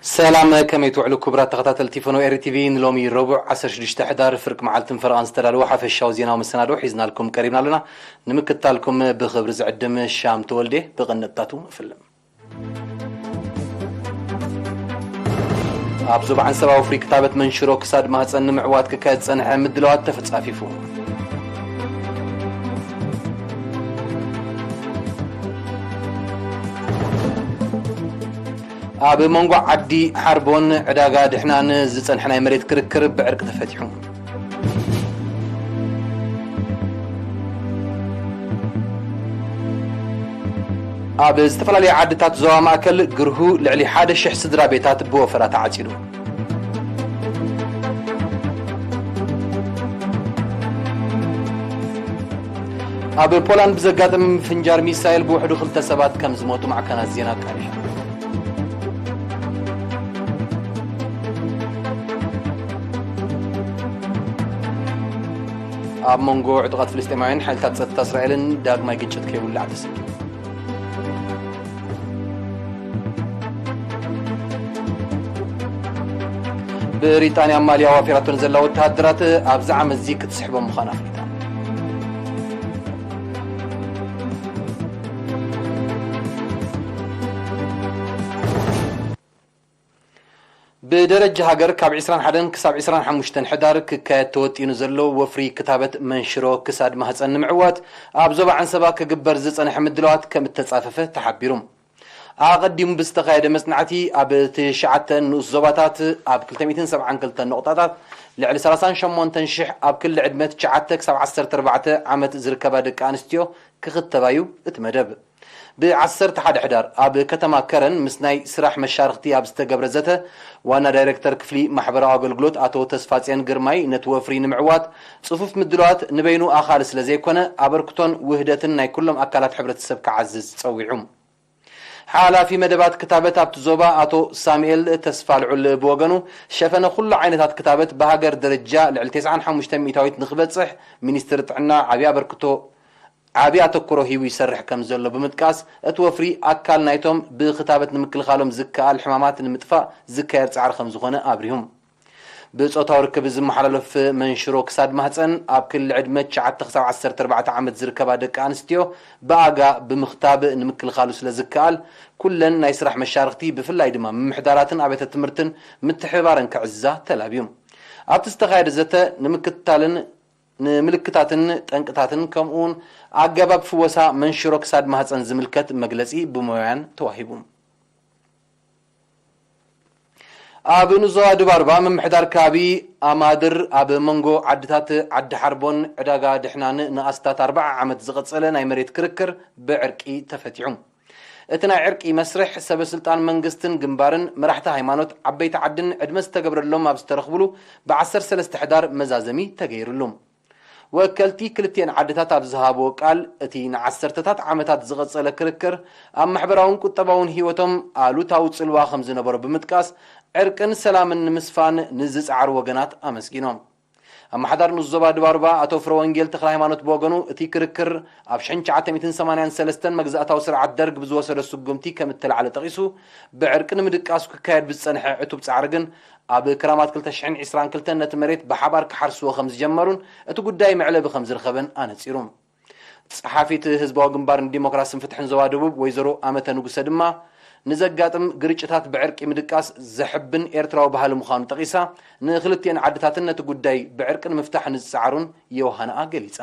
ሰላም፣ ከመይ ትውዕሉ ክቡራት ተኸታተልቲ ፈኖ ኤሪ ቲቪ? ንሎሚ ረቡዕ ዓሰርተ ሽዱሽተ ሕዳር ፍርቂ መዓልትን ፈረቓን ዝተዳለወ ሓፈሻዊ ዜናዊ መሰናድኦ ሒዝናልኩም ቀሪብና ኣለና። ንምክትታልኩም ብኽብሪ ዝዕድም ሻም ተወልዴ። ብቕንጥታቱ እፍልም። ኣብ ዞባ ዓንሰባ ወፍሪ ክታበት መንሽሮ ክሳድ ማህፀን ንምዕዋት ክካየድ ዝፀንሐ ምድላዋት ተፈፃፊፉ። ኣብ መንጎ ዓዲ ሓርቦን ዕዳጋ ድሕናን ዝፀንሐ ናይ መሬት ክርክር ብዕርቂ ተፈቲሑ። ኣብ ዝተፈላለዩ ዓድታት ዞባ ማእከል ግርሁ ልዕሊ ሓደ ሽሕ ስድራ ቤታት ብወፈራ ተዓጺዱ። ኣብ ፖላንድ ብዘጋጠመ ምፍንጃር ሚሳይል ብውሕዱ ክልተ ሰባት ከም ዝሞቱ ማዕከናት ዜና ኣቃሊሑ። ኣብ መንጎ ዕጡቓት ፍልስጤማውያን ሓይልታት ጸጥታ እስራኤልን ዳግማይ ግጭት ከይውላዕ ተሰጊኡ። ብሪጣንያ ኣብ ማሊ ኣዋፊራቶ ንዘላ ወተሃደራት ኣብዚ ዓመት እዚ ክትስሕቦም ምዃና ኣፍሊጣ። ብደረጃ ሃገር ካብ ዕስራን ሓደን ክሳብ ዕስራን ሓሙሽተን ሕዳር ክካየድ ተወጢኑ ዘሎ ወፍሪ ክታበት መንሽሮ ክሳድ ማህፀን ንምዕዋት ኣብ ዞባ ዓንሰባ ክግበር ዝፀንሐ ምድላዋት ከም እተፃፈፈ ተሓቢሩ። ኣቐዲሙ ብዝተኻየደ መጽናዕቲ ኣብ ትሽዓተ ንኡስ ዞባታት ኣብ ክልተ ሚእትን ሰብዓን ክልተን ነቑጣታት ልዕሊ ሰላሳን ሸሞንተን ሽሕ ኣብ ክሊ ዕድመ ትሽዓተ ክሳብ ዓሰርተ ኣርባዕተ ዓመት ዝርከባ ደቂ ኣንስትዮ ክኽተባዩ እቲ መደብ። ብ ዓሰርተ ሓደ ሕዳር ኣብ ከተማ ከረን ምስ ናይ ስራሕ መሻርኽቲ ኣብ ዝተገብረ ዘተ፣ ዋና ዳይሬክተር ክፍሊ ማሕበራዊ ኣገልግሎት ኣቶ ተስፋጽዮን ግርማይ ነቲ ወፍሪ ንምዕዋት ጽፉፍ ምድላዋት ንበይኑ ኣኻሊ ስለ ዘይኮነ፣ ኣበርክቶን ውህደትን ናይ ኩሎም ኣካላት ሕብረተሰብ ክዓዝዝ ጸዊዑ። ሓላፊ መደባት ክታበት ኣብቲ ዞባ ኣቶ ሳሙኤል ተስፋልዑል ብወገኑ፣ ሸፈነ ኩሉ ዓይነታት ክታበት ብሃገር ደረጃ ልዕሊ ተስዓን ሓሙሽተን ሚእታዊት ንክበጽሕ ሚኒስትሪ ጥዕና ዓብዪ ኣበርክቶ ዓብዪ ኣተኩሮ ሂቡ ይሰርሕ ከም ዘሎ ብምጥቃስ፣ እቲ ወፍሪ ኣካል ናይቶም ብክታበት ንምክልኻሎም ዝከኣል ሕማማት ንምጥፋእ ዝካየድ ጻዕሪ ከም ዝኾነ ኣብሪሁ። ብጾታዊ ርክብ ዝመሓላለፍ መንሽሮ ክሳድ ማህጸን ኣብ ክሊ ዕድመ ትሽዓተ ክሳብ ዓሰርተ ኣርባዕተ ዓመት ዝርከባ ደቂ ኣንስትዮ ብኣጋ ብምኽታብ ንምክልኻሉ ስለ ዝከኣል፣ ኩለን ናይ ስራሕ መሻርኽቲ ብፍላይ ድማ ምምሕዳራትን ኣብያተ ትምህርትን ምትሕብባረን ክዕዝዛ ተላብዩ። ኣብቲ ዝተኻየደ ዘተ ንምክትታልን ንምልክታትን ጠንቅታትን ከምኡውን ኣገባብ ፍወሳ መንሽሮ ክሳድ ማህጸን ዝምልከት መግለጺ ብሞያን ተዋሂቡ። ኣብ ንዞባ ድባርባ ምምሕዳር ከባቢ ኣማድር ኣብ መንጎ ዓድታት ዓዲ ሓርቦን ዕዳጋ ድሕናን ንኣስታት ኣርባዓ ዓመት ዝቐጸለ ናይ መሬት ክርክር ብዕርቂ ተፈቲሑ። እቲ ናይ ዕርቂ መስርሕ ሰበ ስልጣን መንግስትን ግንባርን መራሕቲ ሃይማኖት ዓበይቲ ዓድን ዕድመ ዝተገብረሎም ኣብ ዝተረኽብሉ ብ ዓሰርተ ሰለስተ ሕዳር መዛዘሚ ተገይርሉ። ወከልቲ ክልቲኤን ዓድታት ኣብ ዝሃብዎ ቃል፣ እቲ ንዓሰርተታት ዓመታት ዝቐጸለ ክርክር ኣብ ማሕበራውን ቁጠባውን ህይወቶም ኣሉታዊ ጽልዋ ከም ዝነበሮ ብምጥቃስ፣ ዕርቅን ሰላምን ንምስፋን ንዝጸዓሩ ወገናት ኣመስጊኖም። ኣመሓዳሪ ንኡስ ዞባ ድባርባ ኣቶ ፍረወንጌል ተክለ ሃይማኖት ብወገኑ፣ እቲ ክርክር ኣብ ሽሕን ትሽዓተ ሚእትን ሰማንያን ሰለስተን መግዛእታዊ ስርዓት ደርግ ብዝወሰዶ ስጉምቲ ከም እተላዕለ ጠቒሱ፣ ብዕርቂ ንምድቃሱ ክካየድ ብዝጸንሐ ዕቱብ ጻዕሪ ግን፣ ኣብ ክራማት ክልተ ሽሕን ዕስራን ክልተን ነቲ መሬት ብሓባር ክሓርስዎ ከም ዝጀመሩን እቲ ጉዳይ መዕለቢ ከም ዝረኸበን ኣነጺሩ። ጸሓፊት ህዝባዊ ግንባር ንዲሞክራስን ፍትሕን ዞባ ደቡብ ወይዘሮ ኣመተ ንጉሰ ድማ፣ ንዘጋጥም ግርጭታት ብዕርቂ ምድቃስ ዘሕብን ኤርትራዊ ባህሊ ምዃኑ ጠቒሳ፣ ንክልቲኤን ዓድታትን ነቲ ጉዳይ ብዕርቂ ንምፍታሕ ንዝጸዓሩን ዮሃንኣ ገሊጻ።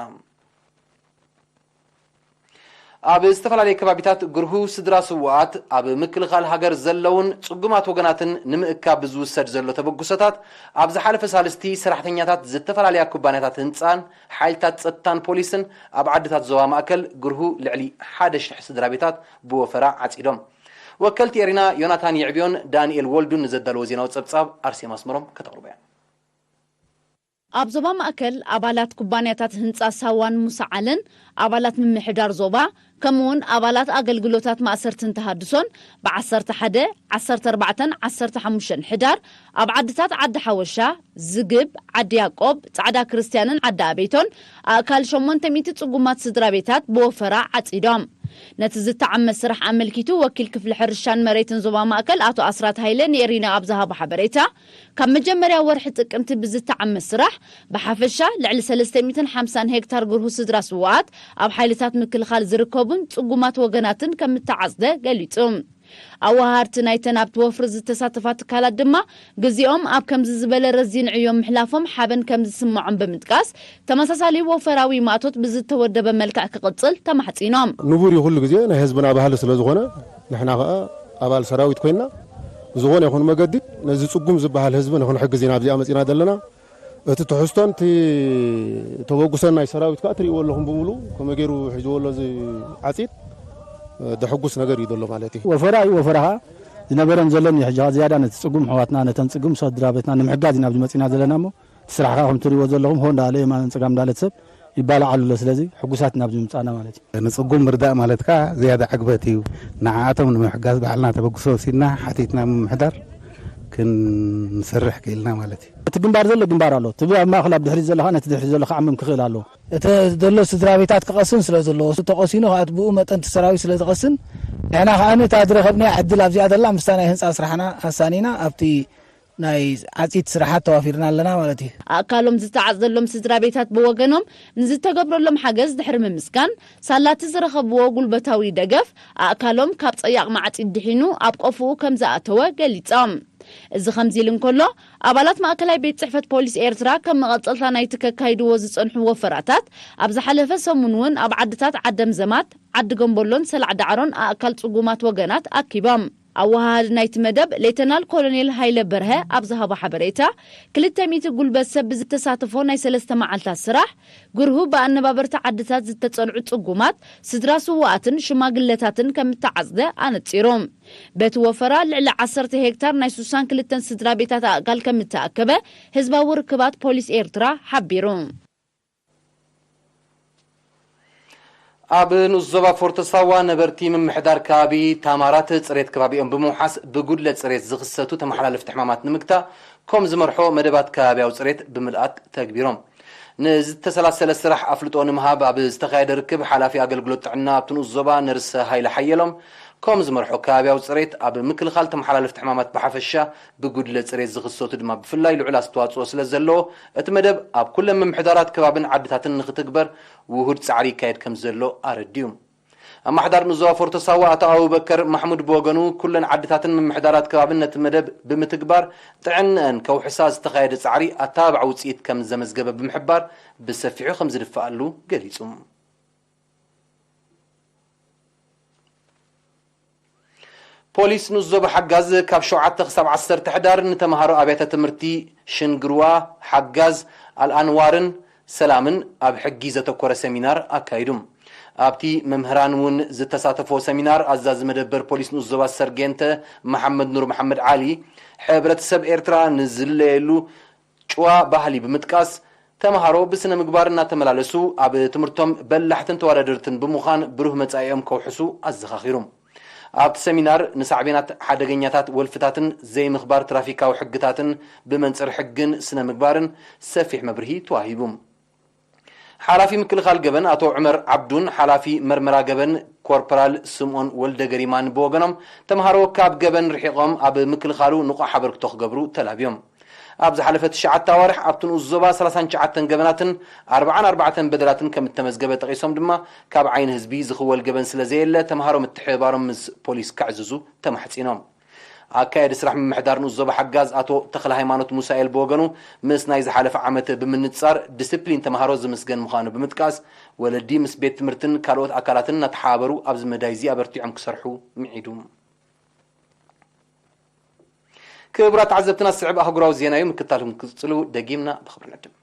ኣብ ዝተፈላለየ ከባቢታት ግርሁ ስድራ ስውኣት ኣብ ምክልኻል ሃገር ዘለውን ጽጉማት ወገናትን ንምእካብ ብዝውሰድ ዘሎ ተበግሶታት፣ ኣብ ዝሓለፈ ሳልስቲ ሰራሕተኛታት ዝተፈላለያ ኩባንያታት ህንጻን ሓይልታት ጸጥታን ፖሊስን ኣብ ዓድታት ዞባ ማእከል ግርሁ ልዕሊ ሓደ ሽሕ ስድራ ቤታት ብወፈራ ዓጺዶም። ወከልቲ ኤሪና ዮናታን የዕብዮን ዳንኤል ወልዱን ንዘዳለዎ ዜናዊ ጸብጻብ ኣርሴማ ኣስመሮም ከተቕርቦ እያ። ኣብ ዞባ ማእከል ኣባላት ኩባንያታት ህንጻ ሳዋን ሙሳዓልን ኣባላት ምምሕዳር ዞባ፣ ከምኡውን ኣባላት ኣገልግሎታት ማእሰርትን ተሃድሶን ብ ዓሰርተ ሓደ፣ ዓሰርተ ኣርባዕተን ዓሰርተ ሓሙሽተን ሕዳር ኣብ ዓድታት ዓዲ ሓወሻ፣ ዝግብ፣ ዓዲ ያዕቆብ፣ ጻዕዳ ክርስትያንን ዓዲ ኣበይቶን ኣእካል ሸሞንተ ሚእቲ ጽጉማት ስድራ ቤታት ብወፈራ ዓጺዶም። ነቲ ዝተዓመ ስራሕ ኣመልኪቱ ወኪል ክፍሊ ሕርሻን መሬትን ዞባ ማእከል ኣቶ ኣስራት ሃይለ ንኤሪና ኣብ ዝሃቦ ሓበሬታ፣ ካብ መጀመርያ ወርሒ ጥቅምቲ ብዝተዓመ ስራሕ ብሓፈሻ ልዕሊ ሰለስተ ሚእትን ሓምሳን ሄክታር ግርሁ ስድራ ስውኣት ኣብ ሓይልታት ምክልኻል ዝርከቡን ጽጉማት ወገናትን ከም እተዓጽደ ገሊጹ። ኣወሃሃድቲ ናይተን ኣብቲ ወፍሪ ዝተሳተፋ ትካላት ድማ፣ ግዜኦም ኣብ ከምዚ ዝበለ ረዚን ዕዮ ምሕላፎም ሓበን ከም ዝስምዖም ብምጥቃስ፣ ተመሳሳሊ ወፈራዊ ማእቶት ብዝተወደበ መልክዕ ክቕጽል ተማሕጺኖም። ንቡር እዩ፣ ኩሉ ግዜ ናይ ህዝብና ባህሊ ስለ ዝኾነ፣ ንሕና ኸኣ ኣባል ሰራዊት ኮይንና፣ ብዝኾነ ይኹን መገዲ ነዚ ጽጉም ዝበሃል ህዝቢ ንኽንሕግዝ ኢና ኣብዚኣ መጺና ዘለና። እቲ ትሕዝቶን እቲ ተበግሶን ናይ ሰራዊት ከኣ ትርእይዎ ኣለኹም፣ ብምሉእ ከመይ ገይሩ ሒዝዎ ኣሎ እዚ ዓጺድ፣ እ፣ ደሕጉስ ነገር እዩ ዘሎ ማለት እዩ። ወፈራ እዩ፣ ወፈራ ኸኣ ዝነበረን ዘሎን እዩ። ሕጂ ኸኣ ዝያዳ ነቲ ጽጉም ኣሕዋትና፣ ነተን ጽጉም ስድራ ቤትና ንምሕጋዝ ኢና ኣብዚ መጺና ዘለና እሞ፣ እቲ ስራሕ ኸኣ ከም ትርእይዎ ዘለኹም፣ ሆ እንዳበለ የማንን ጸጋም እንዳበለ ሰብ ይባላዓሉ ኣሎ። ስለዚ ሕጉሳት ኢና ኣብዚ ምምጻእና ማለት እዩ። ንጽጉም ምርዳእ ማለት ከኣ ዝያዳ ዕግበት እዩ። ንዓኣቶም ንምሕጋዝ ባዕልና ተበግሶ ወሲድና ሓቲትና ምምሕዳር ክንሰርሕ ክኢልና ማለት እዩ። እቲ ግንባር ዘሎ ግንባር ኣሎ። እቲ ኣብ ማእከል ኣብ ድሕሪት ዘሎ ኸኣ ነቲ ድሕሪት ዘሎ ክዓምም ክኽእል ኣለዎ። እቲ ዘሎ ስድራ ቤታት ክቐስን ስለ ዘለዎ፣ እሱ ተቐሲኑ ኸኣ ብኡ መጠን እቲ ሰራዊት ስለ ዝቐስን፣ ንሕና ኸኣ ነታ ዝረኸብናያ ዕድል ኣብዚኣ ዘላ ምስታ ናይ ህንጻ ስራሕና ኣሳኒና ኣብቲ ናይ ዓጺድ ስራሓት ተዋፊርና ኣለና ማለት እዩ። ኣእካሎም ዝተዓጽደሎም ስድራ ቤታት ብወገኖም ንዝተገብረሎም ሓገዝ ድሕሪ ምምስጋን፣ ሳላቲ ዝረኸብዎ ጉልበታዊ ደገፍ ኣእካሎም ካብ ጸያቕ ማዕጺድ ድሒኑ ኣብ ቆፍኡ ከም ዝኣተወ ገሊጾም። እዚ ከምዚ ኢሉ እንከሎ፣ ኣባላት ማእከላይ ቤት ጽሕፈት ፖሊስ ኤርትራ ከም መቐጸልታ ናይቲ ከካይድዎ ዝጸንሑ ወፈራታት፣ ኣብ ዝሓለፈ ሰሙን እውን ኣብ ዓድታት ዓደምዘማት፣ ዓዲ ገምበሎን ሰላዕ ዳዕሮን ኣእካል ጽጉማት ወገናት ኣኪቦም። ኣወሃሃዲ ናይቲ መደብ ሌተናል ኮሎኔል ሃይለ በርሀ ኣብ ዝሃቦ ሓበሬታ፣ ክልተ ሚእቲ ጉልበት ሰብ ብዝተሳተፎ ናይ ሰለስተ መዓልታት ስራሕ፣ ግርሁ ብኣነባበርቲ ዓድታት ዝተጸልዑ ጽጉማት፣ ስድራ ስዉኣትን ሽማግለታትን ከም እተዓጽደ ኣነጺሩ። በቲ ወፈራ ልዕሊ ዓሰርተ ሄክታር ናይ ስሳን ክልተን ስድራ ቤታት ኣእካል ከም እተኣከበ ህዝባዊ ርክባት ፖሊስ ኤርትራ ሓቢሩ። ኣብ ንኡስ ዞባ ፎርቶ ሳዋ ነበርቲ ምምሕዳር ከባቢ ታማራት ጽሬት ከባቢኦም ብምውሓስ ብጉድለት ጽሬት ዝኽሰቱ ተመሓላለፍቲ ሕማማት ንምግታእ ከም ዝመርሖ መደባት ከባቢያዊ ጽሬት ብምልኣት ተግቢሮም። ንዝተሰላሰለ ስራሕ ኣፍልጦ ንምሃብ ኣብ ዝተኻየደ ርክብ ሓላፊ ኣገልግሎት ጥዕና ኣብቲ ንኡስ ዞባ ነርሰ ሃይለ ሓየሎም ከም ዝመርሖ ከባቢያዊ ጽሬት ኣብ ምክልኻል ተመሓላለፍቲ ሕማማት ብሓፈሻ ብጉድለት ጽሬት ዝኽሰቱ ድማ ብፍላይ ልዑል ኣስተዋጽኦ ስለ ዘለዎ እቲ መደብ ኣብ ኩለን ምምሕዳራት ከባብን ዓድታትን ንኽትግበር ውሁድ ጻዕሪ ይካየድ ከም ዘሎ ኣረዲኡ። ኣማሕዳር ንዞባ ፎርቶ ሳዋ ኣቶ ኣቡበከር ማሕሙድ ብወገኑ፣ ኩለን ዓድታትን ምምሕዳራት ከባብን ነቲ መደብ ብምትግባር ጥዕንአን ከውሕሳ ዝተኻየደ ጻዕሪ ኣተባባዕ ውጽኢት ከም ዘመዝገበ ብምሕባር፣ ብሰፊሑ ከም ዝድፍኣሉ ገሊጹ። ፖሊስ ንዞባ ሓጋዝ ካብ ሸውዓተ ክሳብ ዓሰርተ ሕዳር ንተምሃሮ ኣብያተ ትምህርቲ ሽንግርዋ፣ ሓጋዝ፣ ኣልኣንዋርን ሰላምን ኣብ ሕጊ ዘተኮረ ሰሚናር ኣካይዱ። ኣብቲ መምህራን እውን ዝተሳተፎ ሰሚናር ኣዛዚ መደበር ፖሊስ ንኡስ ዞባ ሰርጌንተ መሓመድ ኑር መሓመድ ዓሊ፣ ሕብረተሰብ ኤርትራ ንዝለየሉ ጭዋ ባህሊ ብምጥቃስ፣ ተምሃሮ ብስነ ምግባር እናተመላለሱ ኣብ ትምህርቶም በላሕትን ተወዳደርትን ብምዃን ብሩህ መጻኢኦም ከውሕሱ ኣዘኻኺሩ። ኣብቲ ሰሚናር ንሳዕቤናት ሓደገኛታት ወልፍታትን ዘይምኽባር ትራፊካዊ ሕግታትን ብመንጽር ሕግን ስነ ምግባርን ሰፊሕ መብርሂ ተዋሂቡ። ሓላፊ ምክልኻል ገበን ኣቶ ዑመር ዓብዱን ሓላፊ መርመራ ገበን ኮርፖራል ስምኦን ወልደ ገሪማን ብወገኖም፣ ተምሃሮ ካብ ገበን ርሒቖም ኣብ ምክልኻሉ ንቑሕ ኣበርክቶ ክገብሩ ተላብዮም። ኣብ ዝሓለፈ ትሽዓተ ኣዋርሕ ኣብቲ ንኡስ ዞባ ሰላሳን ትሽዓተን ገበናትን ኣርባዓን ኣርባዕተን በደላትን ከም እተመዝገበ ጠቒሶም ድማ፣ ካብ ዓይኒ ህዝቢ ዝኽወል ገበን ስለ ዘየለ፣ ተምሃሮ ምትሕብባሮም ምስ ፖሊስ ከዕዝዙ ተማሕጺኖም። ኣካየዲ ስራሕ ምምሕዳር ንኡስ ዞባ ሓጋዝ ኣቶ ተኽለ ሃይማኖት ሙሳኤል ብወገኑ፣ ምስ ናይ ዝሓለፈ ዓመት ብምንጻር ዲስፕሊን ተምሃሮ ዝምስገን ምዃኑ ብምጥቃስ፣ ወለዲ ምስ ቤት ትምህርትን ካልኦት ኣካላትን እናተሓባበሩ ኣብዚ መዳይ እዚ ኣበርቲዖም ክሰርሑ ምዒዱ። ክቡራት ተዓዘብትና፣ ዝስዕብ ኣህጉራዊ ዜና እዩ፣ ምክታልኩም ክጽሉ ደጊምና ብኽብሪ ንዕድም።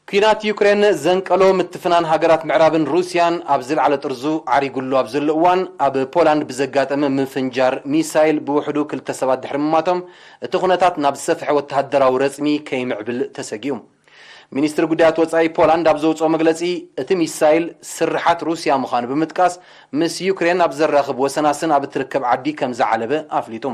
ኲናት ዩክሬን ዘንቀሎ ምትፍናን ሃገራት ምዕራብን ሩስያን ኣብ ዝለዓለ ጥርዙ ዓሪጉሉ ኣብ ዘሎ እዋን፣ ኣብ ፖላንድ ብዘጋጠመ ምፍንጃር ሚሳይል ብውሕዱ ክልተ ሰባት ድሕሪ ምማቶም፣ እቲ ኩነታት ናብ ዝሰፍሐ ወተሃደራዊ ረጽሚ ከይምዕብል ተሰጊኡ። ሚኒስትሪ ጉዳያት ወጻኢ ፖላንድ ኣብ ዘውጽኦ መግለጺ፣ እቲ ሚሳይል ስርሓት ሩስያ ምዃኑ ብምጥቃስ፣ ምስ ዩክሬን ኣብ ዘራኽብ ወሰናስን ኣብ እትርከብ ዓዲ ከም ዝዓለበ ኣፍሊጡ።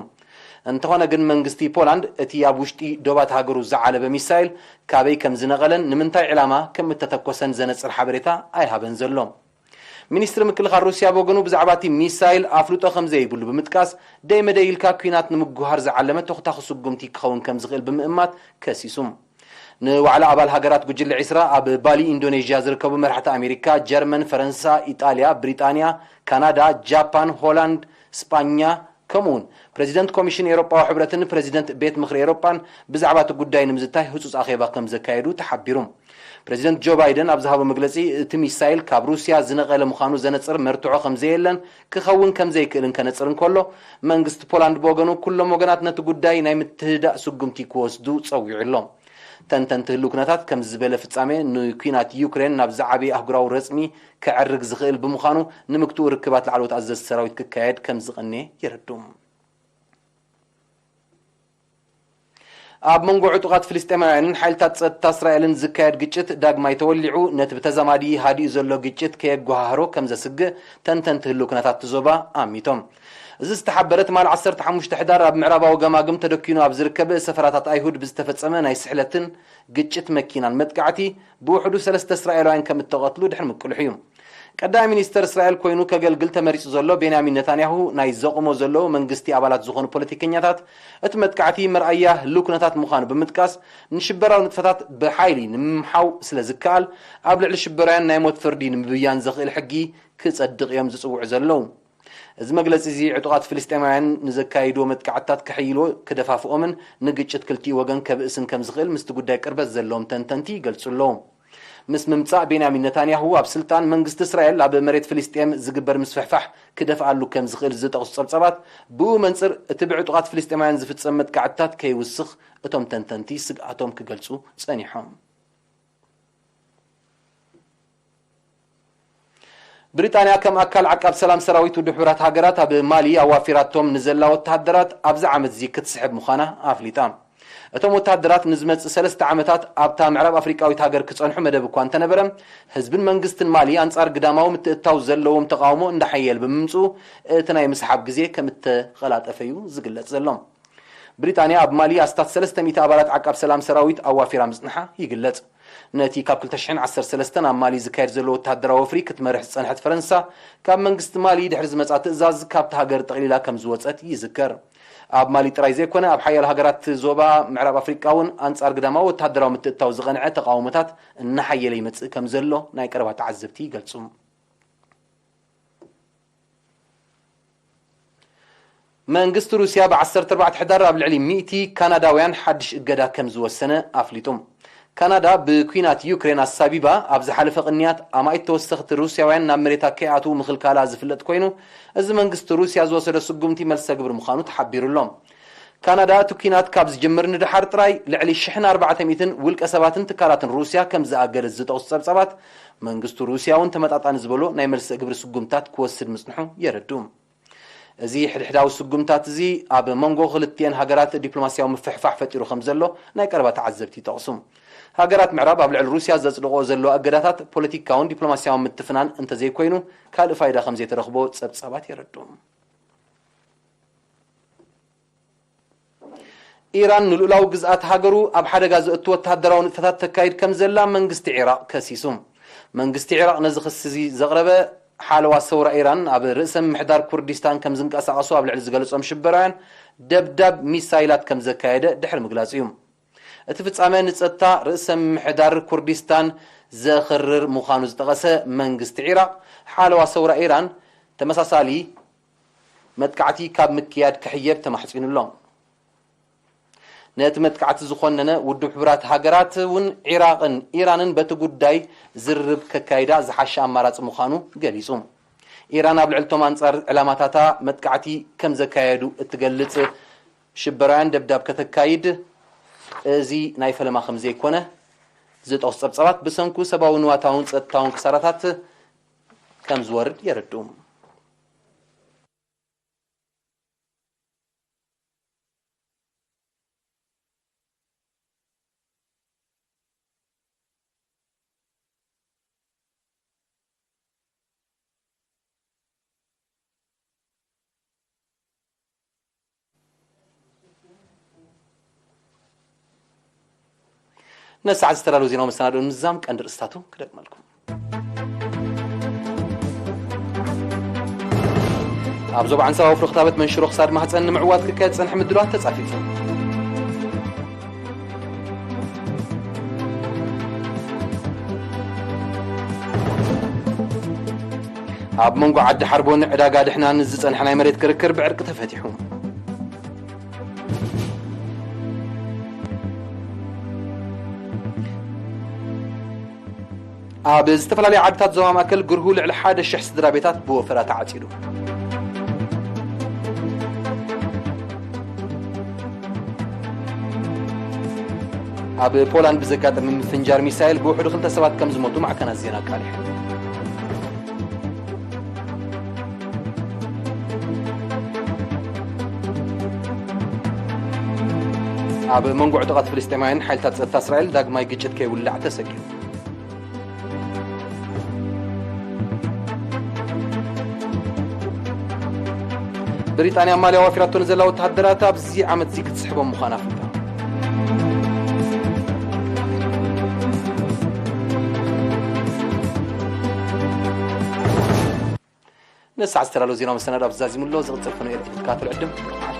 እንተኾነ ግን መንግስቲ ፖላንድ እቲ ኣብ ውሽጢ ዶባት ሃገሩ ዝዓለበ ሚሳይል ካበይ ከም ዝነቐለን ንምንታይ ዕላማ ከም እተተኮሰን ዘነጽር ሓበሬታ ኣይሃበን ዘሎ። ሚኒስትሪ ምክልኻል ሩስያ ብወገኑ ብዛዕባ እቲ ሚሳይል ኣፍልጦ ከም ዘይብሉ ብምጥቃስ ደይ መደይ ኢልካ ኲናት ንምጉሃር ዝዓለመ ተኹታኺ ስጉምቲ ክኸውን ከም ዝኽእል ብምእማት ከሲሱ። ንዋዕላ ኣባል ሃገራት ጉጅለ ዒስራ ኣብ ባሊ ኢንዶኔዥያ ዝርከቡ መራሕቲ ኣሜሪካ፣ ጀርመን፣ ፈረንሳ፣ ኢጣልያ፣ ብሪጣንያ፣ ካናዳ፣ ጃፓን፣ ሆላንድ፣ ስጳኛ፣ ከምኡውን ፕሬዚደንት ኮሚሽን ኤሮጳዊ ሕብረትን ፕሬዚደንት ቤት ምኽሪ ኤሮጳን ብዛዕባ እቲ ጉዳይ ንምዝታይ ህጹጽ ኣኼባ ከም ዘካየዱ ተሓቢሩ። ፕሬዚደንት ጆ ባይደን ኣብ ዝሃቦ መግለጺ፣ እቲ ሚሳይል ካብ ሩስያ ዝነቐለ ምዃኑ ዘነጽር መርትዖ ከም ዘየለን ክኸውን ከም ዘይክእልን ከነጽር እንከሎ፣ መንግስቲ ፖላንድ ብወገኑ ኩሎም ወገናት ነቲ ጉዳይ ናይ ምትህዳእ ስጉምቲ ክወስዱ ጸዊዑ ኣሎ። ተንተንቲ ህልው ኩነታት ከምዚ ዝበለ ፍጻሜ ንኲናት ዩክሬን ናብ ዝዓበየ ኣህጉራዊ ረጽሚ ከዕርግ ዝኽእል ብምዃኑ ንምግትኡ ርክባት ላዕለዎት ኣዘዝቲ ሰራዊት ክካየድ ከም ዝቐነየ የረድኡ። ኣብ መንጎ ዕጡቓት ፍልስጤማውያንን ሓይልታት ጸጥታ እስራኤልን ዝካየድ ግጭት ዳግማይ ተወሊዑ ነቲ ብተዛማዲ ሃዲኡ ዘሎ ግጭት ከየጓሃህሮ ከም ዘስግእ ተንተንቲ ህልው ኩነታት እቲ ዞባ ኣሚቶም። እዚ ዝተሓበረ ትማሊ ዓሰርተ ሓሙሽተ ሕዳር ኣብ ምዕራባዊ ገማግም ተደኪኑ ኣብ ዝርከብ ሰፈራታት ኣይሁድ ብዝተፈጸመ ናይ ስሕለትን ግጭት መኪናን መጥቃዕቲ ብውሕዱ ሰለስተ እስራኤላውያን ከም እተቐትሉ ድሕሪ ምቅልሑ እዩ። ቀዳማይ ሚኒስተር እስራኤል ኮይኑ ከገልግል ተመሪጹ ዘሎ ቤንያሚን ነታንያሁ ናይ ዘቑሞ ዘለዉ መንግስቲ ኣባላት ዝኾኑ ፖለቲከኛታት እቲ መጥቃዕቲ መርኣያ ህልው ኩነታት ምዃኑ ብምጥቃስ ንሽበራዊ ንጥፈታት ብሓይሊ ንምምሓው ስለ ዝከኣል ኣብ ልዕሊ ሽበራውያን ናይ ሞት ፍርዲ ንምብያን ዘኽእል ሕጊ ክጸድቕ እዮም ዝጽውዑ ዘለዉ። እዚ መግለጺ እዚ ዕጡቓት ፍልስጤማውያን ንዘካይድዎ መጥቃዕትታት ከሕይልዎ ክደፋፍኦምን ንግጭት ክልቲኡ ወገን ከብእስን ከም ዝኽእል ምስቲ ጉዳይ ቅርበት ዘለዎም ተንተንቲ ይገልጹ ኣለዉ። ምስ ምምጻእ ቤንያሚን ነታንያሁ ኣብ ስልጣን መንግስቲ እስራኤል ኣብ መሬት ፍልስጤም ዝግበር ምስፍሕፋሕ ክደፍኣሉ ከም ዝኽእል ዝጠቕሱ ጸብጻባት ብኡ መንጽር እቲ ብዕጡቓት ፍልስጤማውያን ዝፍጸም መጥቃዕትታት ከይውስኽ እቶም ተንተንቲ ስግኣቶም ክገልጹ ጸኒሖም። ብሪጣንያ ከም ኣካል ዓቃብ ሰላም ሰራዊት ውድብ ሕቡራት ሃገራት ኣብ ማሊ ኣዋፊራቶም ንዘላ ወተሃደራት ኣብዚ ዓመት እዚ ክትስሕብ ምዃና ኣፍሊጣ። እቶም ወተሃደራት ንዝመጽእ ሰለስተ ዓመታት ኣብታ ምዕራብ ኣፍሪቃዊት ሃገር ክጸንሑ መደብ እኳ እንተነበረ፣ ህዝብን መንግስትን ማሊ ኣንጻር ግዳማዊ ምትእትታው ዘለዎም ተቓውሞ እንዳሓየለ ብምምጽኡ እቲ ናይ ምስሓብ ግዜ ከም እተቐላጠፈ እዩ ዝግለጽ ዘሎ። ብሪጣንያ ኣብ ማሊ ኣስታት ሰለስተ ሚእቲ ኣባላት ዓቃብ ሰላም ሰራዊት ኣዋፊራ ምጽንሓ ይግለጽ። ነቲ ካብ ክልተ ሽሕን ዓሰርተ ሰለስተን ኣብ ማሊ ዝካየድ ዘሎ ወተሃደራዊ ወፍሪ ክትመርሕ ዝጸንሐት ፈረንሳ፣ ካብ መንግስቲ ማሊ ድሕሪ ዝመጻ ትእዛዝ ካብቲ ሃገር ጠቕሊላ ከም ዝወጸት ይዝከር። ኣብ ማሊ ጥራይ ዘይኮነ፣ ኣብ ሓያሎ ሃገራት ዞባ ምዕራብ ኣፍሪቃ እውን ኣንጻር ግዳማዊ ወተሃደራዊ ምትእትታው ዝቐንዐ ተቓውሞታት እናሓየለ ይመጽእ ከም ዘሎ ናይ ቀረባ ተዓዘብቲ ይገልጹ። መንግስቲ ሩስያ ብ ዓሰርተ ኣርባዕተ ሕዳር ኣብ ልዕሊ ሚእቲ ካናዳውያን ሓድሽ እገዳ ከም ዝወሰነ ኣፍሊጡ። ካናዳ ብኲናት ዩክሬን ኣሳቢባ ኣብ ዝሓለፈ ቅንያት ኣማኢት ተወሰኽቲ ሩስያውያን ናብ መሬታ ከይኣትዉ ምኽልካላ ዝፍለጥ ኮይኑ፣ እዚ መንግስቲ ሩስያ ዝወሰዶ ስጉምቲ መልሰ ግብሪ ምዃኑ ተሓቢሩ ኣሎ። ካናዳ እቲ ኲናት ካብ ዝጅምር ንደሓር ጥራይ ልዕሊ ሽሕን ኣርባዕተ ሚእትን ውልቀ ሰባትን ትካላትን ሩስያ ከም ዝኣገደት ዝጠቕሱ ጸብጻባት፣ መንግስቲ ሩስያ እውን ተመጣጣኒ ዝበሎ ናይ መልሰ ግብሪ ስጉምታት ክወስድ ምጽንሑ የረድኡ። እዚ ሕድሕዳዊ ስጉምታት እዚ ኣብ መንጎ ክልቲኤን ሃገራት ዲፕሎማስያዊ ምፍሕፋሕ ፈጢሩ ከም ዘሎ ናይ ቀረባ ተዓዘብቲ ይጠቕሱ። ሃገራት ምዕራብ ኣብ ልዕሊ ሩስያ ዘጽድቕኦ ዘለዋ እገዳታት ፖለቲካውን ዲፕሎማስያውን ምትፍናን እንተዘይኮይኑ ካልእ ፋይዳ ከም ዘይተረኽቦ ጸብጻባት የረድኡ። ኢራን ንልኡላዊ ግዝኣት ሃገሩ ኣብ ሓደጋ ዘእቱ ወተሃደራዊ ንጥፈታት ተካይድ ከም ዘላ መንግስቲ ዒራቕ ከሲሱ። መንግስቲ ዒራቕ ነዚ ክሲ እዚ ዘቕረበ ሓለዋ ሰውራ ኢራን ኣብ ርእሰ ምምሕዳር ኩርዲስታን ከም ዝንቀሳቐሱ ኣብ ልዕሊ ዝገለጾም ሽበራውያን ደብዳብ ሚሳይላት ከም ዘካየደ ድሕሪ ምግላጹ እዩ። እቲ ፍጻመ ንጸጥታ ርእሰ ምምሕዳር ኩርዲስታን ዘኽርር ምዃኑ ዝጠቐሰ መንግስቲ ዒራቕ፣ ሓለዋ ሰውራ ኢራን ተመሳሳሊ መጥቃዕቲ ካብ ምክያድ ክሕየብ ተማሕጺኑ ኣሎ። ነቲ መጥቃዕቲ ዝኾነነ ውድብ ሕቡራት ሃገራት እውን ዒራቕን ኢራንን በቲ ጉዳይ ዝርርብ ከካይዳ ዝሓሸ ኣማራጺ ምዃኑ ገሊጹ። ኢራን ኣብ ልዕሊ እቶም ኣንጻር ዕላማታታ መጥቃዕቲ ከም ዘካየዱ እትገልጽ ሽበራውያን ደብዳብ ከተካይድ እዚ ናይ ፈለማ ከም ዘይኮነ ዝጠቕሱ ጸብጻባት ብሰንኩ ሰብኣዊ ንዋታውን ጸጥታውን ክሳራታት ከም ዝወርድ የረድኡ። ነሰዓት ዝተዳለዉ ዜናዊ መሰናድኦ ንምዝዛም ቀንዲ ርእስታቱ ክደግመልኩም። ኣብ ዞባ ዓንሰባ ወፍሪ ክታበት መንሽሮ ክሳድ ማህፀን ንምዕዋት ክካየድ ዝፀንሐ ምድላዋት ተጻፊፉ። ኣብ መንጎ ዓዲ ሓርቦን ዕዳጋ ድሕናን ዝጸንሐ ናይ መሬት ክርክር ብዕርቂ ተፈቲሑ። ኣብ ዝተፈላለዩ ዓድታት ዞባ ማእከል ግርሁ ልዕሊ ሓደ ሽሕ ስድራ ቤታት ብወፈራ ተዓጺዱ። ኣብ ፖላንድ ብዘጋጠመ ምፍንጃር ሚሳይል ብውሕዱ ክልተ ሰባት ከም ዝሞቱ ማዕከናት ዜና ኣቃሊሑ። ኣብ መንጎ ዕጡቓት ፍልስጤማውያን ሓይልታት ጸጥታ እስራኤል ዳግማይ ግጭት ከይውላዕ ተሰጊኡ። ብሪጣንያ ኣብ ማሊ ኣዋፊራቶ ንዘላ ወተሃደራት ኣብዚ ዓመት እዚ ክትስሕቦም ምዃና ኣፍሊጣ። ንሰዓት ዝተዳለወ ዜናዊ መሰናድኦ ኣብዚ ዛዚሙ ኣሎ። ዝቕጽል ፈነው ኤርትራ ክትከታተሉ ዕድም።